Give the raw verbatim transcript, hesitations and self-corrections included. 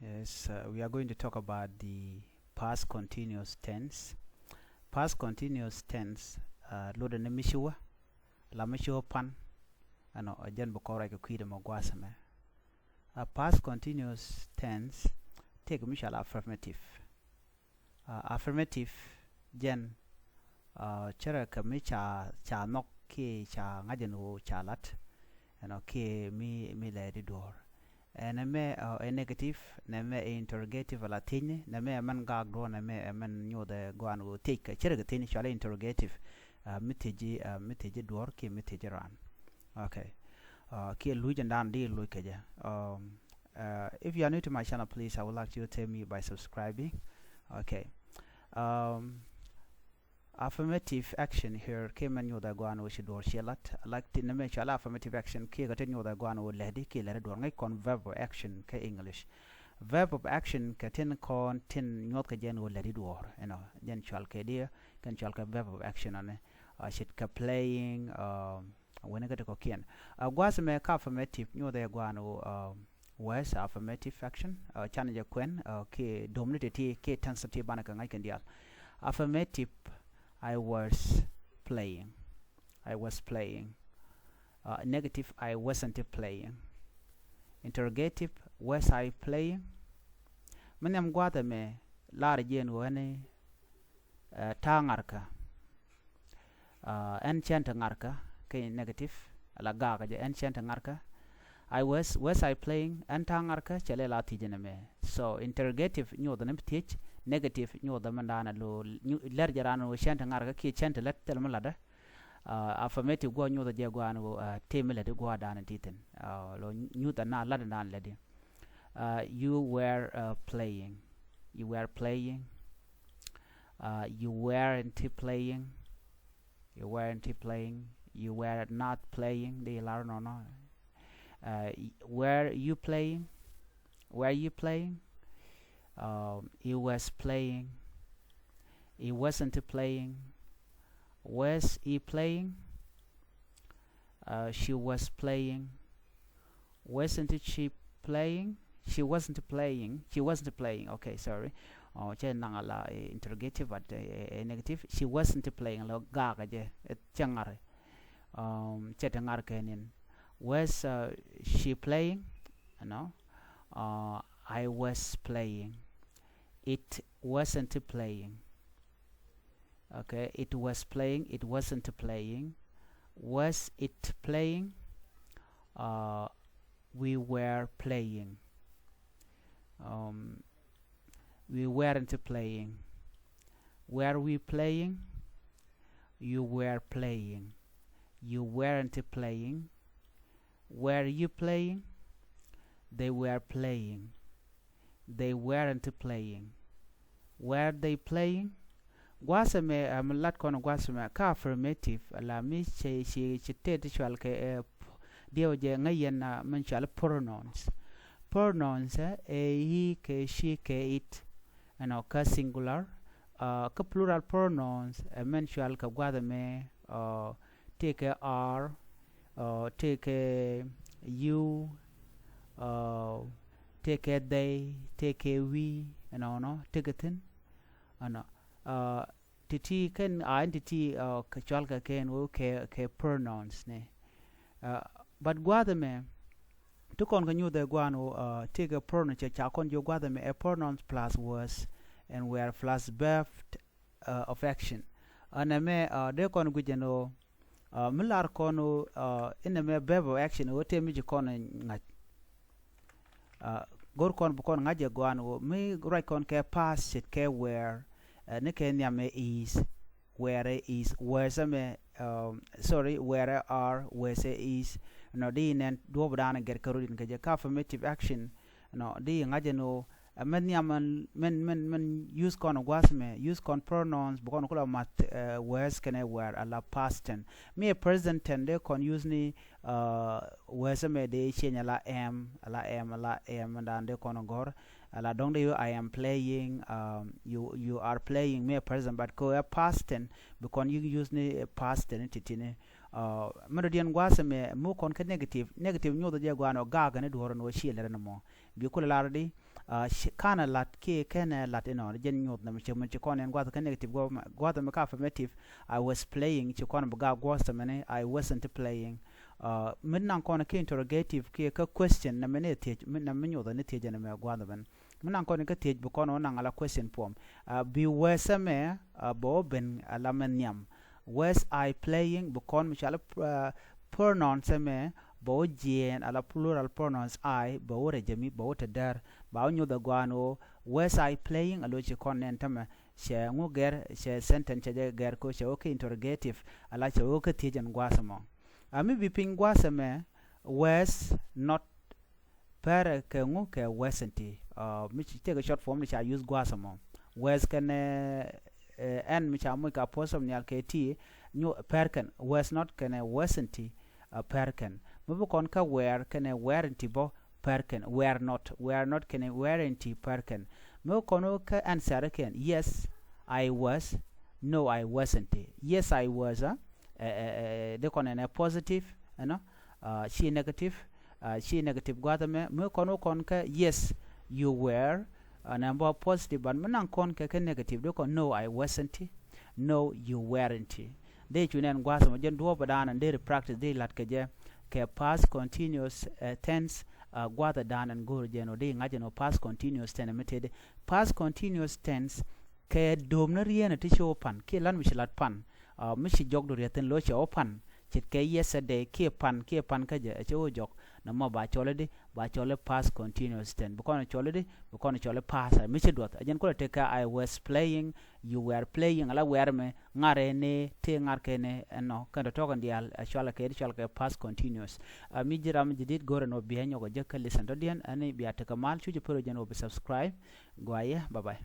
Yes, uh, we are going to talk about the past continuous tense. Past continuous tense, uh, lotdɛ ni mi ci wä, la mi ci wä pan, ɛnɔ, ɛ jɛn bi kɔn ruac kɛ kui̱dɛ mɔ gua̱a̱th ɛmɛ. A past continuous tense tëëkɛ mi cɔal affirmative. Uh, affirmative jɛn, uh, cärɛ kɛ mi ca, ca nhɔk kiɛ ca ŋa̱c ɛn ɣöö ca la̱t, ɛnɔ, kiɛ mi, mi lɛ di duɔ̱ɔ̱r. Ɛn ɛmɛ, uh, ɛ negative, nɛmɛ ɛ interrogative, ala thiecni, nɛmɛ ɛ mɛn gaak duɔ̱ɔ̱r, nɛmɛ ɛ mɛn nyothɛ gɔaa ɛn ɣöö thiec kɛ, cärɛ kɛ thiecni, cɔalɛ interrogative. Uh, mi thieci, uh, mi thieci duɔ̱ɔ̱r kiɛ mi thieci raan. Okay. Uh, kiɛ luc ɛn dan di luc kɛ jɛ. Um, uh, if you are new to my channel, please, I would like you to tell me by subscribing. Okay. Um, affirmative action here kiɛ mɛn nyothɛ gɔaa ɛn ɣöö ci duɔ̱ɔ̱r ciɛ la̱t. Like ti nɛmɛ cɔalɛ affirmative action kiɛ kɛ ti nyothɛ gɔaa ɛn ɣöö lätdi kiɛ lätdi duɔ̱ɔ̱r. Ŋäc kɔn verb of action kä English. Verb of action kɛ tin kɔn tin nyuɔth kɛ jɛ ɛn ɣöö lätdi duɔ̱ɔ̱r. Ɛnɔ, jɛn cɔal kɛ diɛ, kɛn cɔal kɛ verb of action ɔni. Uh, ce̱tkɛ playing, um, wen kä ti kɔ̱kiɛn. Uh, gua̱a̱th ɛmɛ kä affirmative nyothɛ gɔaa ɛn ɣöö, uh, was affirmative action, uh, canɛ jɛ kuɛn, uh, kiɛ domni ti̱ti̱ kiɛ tense ti̱ti̱ banɛ kɛ ŋa̱c kɛn diaal. Affirmative, I was playing. I was playing. Uh, negative, I wasn't playing. Interrogative, was I playing? Mi nhiam gua̱a̱th ɛmɛ lar jiɛn ɣöö ɛn, uh, ta̱a̱ ŋa̱rkä. Uh, ɛn cɛn te ŋa̱rkä, kɛ negative, ala gaak jɛ, ɛn cɛn te ŋa̱rkä. I was, was I playing? Ɛn ta̱a̱ ŋa̱rkä, cɛ lɛ la thiec ɛn ɛmɛ. So interrogative nyothɛ ni thiec, negative nyothɛ mɛn da̱a̱n a lo, lɛr jɛ raan ɣöö cɛn te ŋa̱rkä kiɛ cɛn te lät, thil mi la̱tdä. Uh, affirmative guɔ nyothɛ jɛ gɔaa ɛn ɣöö, uh, tëë mi lätdi gua̱a̱r da̱a̱n ti thi̱n. Uh, lo nyuthɛ na la̱t da̱a̱n lätdi. Uh, you were, uh, playing. You were playing. Uh, you weren't playing. You weren't playing. You were not playing. Di lar nɔnɔ. Uh, were you playing? Were you playing? Um, he was playing. He wasn't playing. Was he playing? Uh, she was playing. Wasn't she playing? She wasn't playing. She wasn't playing. Okay, sorry. Oh, cɛ naŋ ala, eh, interrogative, but, eh, eh, negative. She wasn't playing. Lo gaak jɛ, eh, cɛ ŋa̱r. Um, cɛ te ŋa̱r kɛ nin. Was, uh, she playing? No. Uh, I was playing. It wasn't playing. Okay, it was playing. It wasn't playing. Was it playing? Uh, we were playing. Um, we weren't playing. Were we playing? You were playing. You weren't playing. Were you playing? They were playing. They weren't playing. Were they playing? Gua̱a̱th ɛmɛ, ɛ, mi lat kɔn gua̱a̱th ɛmɛ kä affirmative, ala mi ci, ci, ci tëë ti cɔal kɛ, ɛ, p-, diɛw jɛ ŋäc yɛn, ɛ, min cɔal pronouns. Pronouns, ɛ, ɛ he kɛ she kɛ it. Ɛnɔ kä singular, ɛ, kä plural pronouns, ɛ, min cɔal kɛ gua̱a̱th ɛmɛ, ɛ, tëëkɛ are, uh, tëëkɛ you, uh, tëëkɛ they, tëëkɛ we, ɛnɔnɔ, tëëkɛ thi̱n. Ɛnɔ, uh, ti̱ti̱ kɛn, a ɛn ti̱ti̱, uh, kɛ cɔal kɛ kɛn ɣöö kɛ, kɛ pronouns ni. Uh, but gua̱a̱th ɛmɛ, ti kɔn kɛ nyuuth ɛ gua̱a̱n ɣöö, uh, tëëkɛ pronoun cɛ ca kɔn jiök gua̱a̱th ɛmɛ ɛ pronouns plus was and were plus verb, uh, of action. Ɛn ɛmɛ, uh, dee kɔn guic ɛn ɣöö, uh, mi lar kɔn ɣöö, uh, inɛ mɛ verb of action ɣöö tëë mi ci kɔn ŋa̱c. Uh, go̱r kɔn bi kɔn ŋa̱c ɛ gɔaa ɛn ɣöö mi ruac kɔn kɛ past ce̱tkɛ were, uh, ni kɛ nhiam ɛ is, were ɛ is, was ɛmɛ, um, sorry, were ɛ are, was ɛ is. Nɔ di nɛn duɔ̱ɔ̱p dan gɛr kä rot in kɛ jɛ kä affirmative action. Nɔ di ŋa̱c ɛn ɣöö, ɛ, mɛn nhiam mɛn, mɛn, mɛn, mɛn use kɔn gua̱a̱th mɛ, use kɔn pronouns, bi kɔn kulɛ math, ɛ, was kɛnɛ were ala past tense. Mi ɛ present tense dee kɔn use ni, uh, was mɛ dee change ala am, ala am, ala am, dan dee kɔn gɔ̱r, ala dɔ̱ŋ dee ɣöö I am playing, um, you, you are playing, mi ɛ present, but kɛ ɣöö ɛ past tense, bi kɔn use ni, ɛ, past tense ni ti̱ti̱ni. Uh, mɛ dɔ̱diɛn gua̱a̱th mɛ, mi kɔn kä negative, negative nyothɛ jɛ gɔaa ɛn ɣöö gaak ni duɔ̱ɔ̱r ɛn ɣöö ciɛ lɛr ɛn mɔ. Bi kulɛ lar di, Kanɛ lat kiɛ kɛnɛ lat inɔ jɛn nyuth nɛ mi ci kɔn in guath kä negative guath mi ka affirmative. I was playing, ci kɔn bi ga guath tɛ mɛni, I wasn't playing. Mi naŋ kɔn kä interrogative kiɛ kä question nɛ mɛni thiec nɛ mi nyuth ni thiec ɛn mɛ guath mɛn. Mi naŋ kɔn kä thiec bi kɔn wä naŋ ala question form. Bi was ɛmɛ bɛ wä ben ala mɛ nhiam. Was I playing? Bi kɔn mi cɔal pronouns ɛmɛ bɛ wä jiɛɛn ala plural pronouns I, bɛ wä rɛjɛmi, bɛ wä te däär. Ba wä nyuth ɛ guan wä was I playing? A lo ci kɔn nɛn tämɛ cɛ ŋu gɛr, cɛ sentence cɛ jɛ gɛr ko cɛ wä kä interrogative, ala cɛ wä kä thiec ɛn guath ɛmɔ. A mi bi piny guath ɛmɛ, was not pɛrɛ kɛ ŋu kɛ wasn't. Mi ci tekɛ short form ni ca use guath ɛmɔ. Was kɛnɛ ɛn mi ca moc kɛ apostrophe nhial kɛ ti, nyu pɛr kɛn, was not kɛnɛ wasn't. Pɛr kɛn mi bi kɔn kä were kɛnɛ weren't bɔ, pɛr kɛn were not, were not kɛnɛ weren't, pɛr kɛn. Mi bi kɔn kä answer kɛn, yes I was, no I wasn't. Yes I was, dee kɔn ɛn ɛ positive ɛnɔ, ci negative, ci negative guath ɛmɛ. Mi kɔn wä kɔn kä yes you were, nɛ bɔ positive, but mi naŋ kɔn kɛ kä negative dee kɔn no I wasn't, no you weren't. Dee cu nɛn guath ɛmɔ jɛn duɔɔp ɛ daanɛ dee practice dee lat kɛ jɛ kɛ past continuous tense. Guath ɛ daanɛ go̱o̱r jɛn wä dee ŋa̱c jɛn wä past continuous tense mi tëëdɛ. Past continuous tense kɛ dööm ni rieen ɛ ti ci wä pan kiɛ lan mi ci lat pan. Mi ci jɔk du riɛthin lo̱c cɛ wä pan ce̱tkɛ yesterday kiɛ pan kiɛ pan kä jɛ ɛ cɛ wä jɔk. Nɛ mɔ ba cɔl idi, ba cɔl i past continuous tense. Bi kɔn cɔl idi, bi kɔn cɔl i past. Mi ci duɔth ɛ jɛn kulɛ tekɛ I was playing, you were playing, ala were mi ŋarɛ ni ti ŋarkɛ ni ɛnɔ kɛn tɔ̱tɔ̱ kɛn diaal ɛ cɔal kɛ idi cɔal kɛ past continuous. Mi ji̱ ram jadid go̱rɛ ni wä biɛ nyɔk ɛ jɛ kä listen tɔ̱diɛn ɛn bia tekɛ mal cu jɛ pär wä jɛn wä bi subscribe. Guayɛ, bye bye.